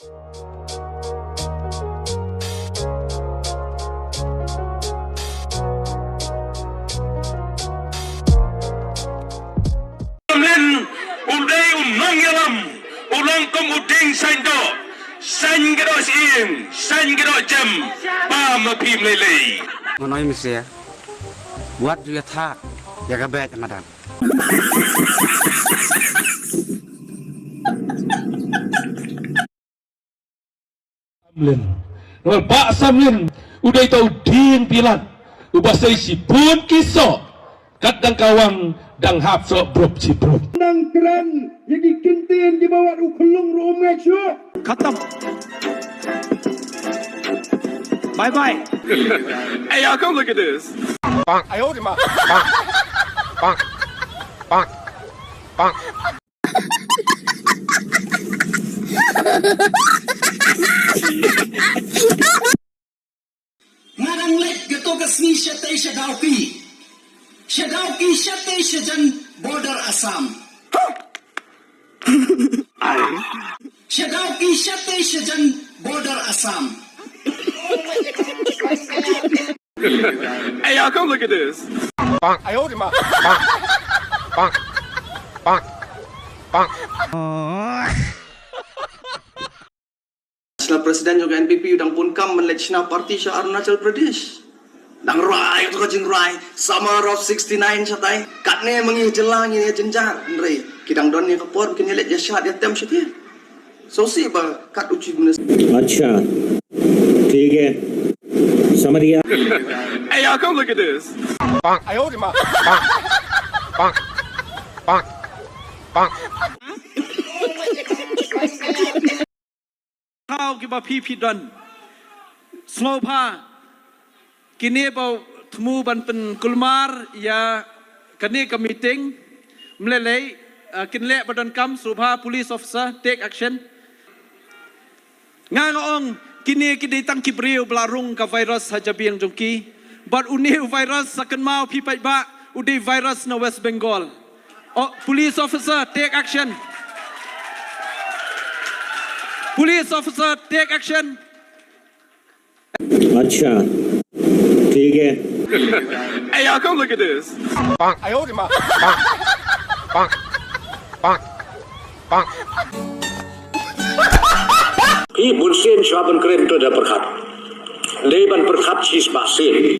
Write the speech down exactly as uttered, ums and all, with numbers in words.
Samlin u dei u nongïalam, u long kum u dieng saiñ doh, saiñ ka doh shyieng, saiñ ka doh jem, ba ma phi mlei lei. Ngan ong ïa me seh, wat ju ïathah ïa ka beit madan. Samlin. Namar Bah Samlin u dei uta u dieng bilat uba sei shibun ki soh, kat dang kawang dang hap soh brup shi brup. Nang kren ïa ki ktien kiba wat u khyllung ruh um ngeit shuh. Khatam. Bye bye. Hey, y'all, come look at this. Bang. Ayo di ma. Bang. Bang. Bang. Bang. Nga dang leit kato ka sngi shatei sha Dawki. Sha Dawki shatei shajan border Assam. Sha Dawki shatei shajan border Assam. Hey, y'all, come look at this. Bang. Ayo di ma. Bang. Bang. Bang. Bang. National President jong ka N P P u dang bun kam ban leit shna party sha Arunachal Pradesh. Dang rai tu ka jingrai. Summer of sixty-nine shatai. Katne ma ngi jylla ngi ïa jynjar. Hynrei ki dang don ïa ka por kin ïa leit ïa shad ïa tem shatai. Sngewsih ba kat u Chief Minister. अच्छा, ठीक है, समझ गया। Hey, y'all, come look at this. Bang. Ayo di ma. Bang. Bang. Bang. Bang. Thaw kiba phi phi don. Sngewbha kine ba thmu ban pynkulmar ïa kane ka meeting. Mlelei, uh, kin leh ba donkam, sngewbha police officer take action. Nga nga ong kine ki dei tang ki briew ba la rung ka virus ha jabieng jong ki. Bad une u virus sa kynmaw phi paidbah u dei virus na West Bengal. Oh, police officer, take action. Police officer, take action. अच्छा, ठीक है। Hey, y'all, come look at this. Bang. Ayo di ma. Bang. Bang. Bang. Bang. Phi bun sien shuwa ban kren to da pyrkhat. Dei ban pyrkhat shi spah sien.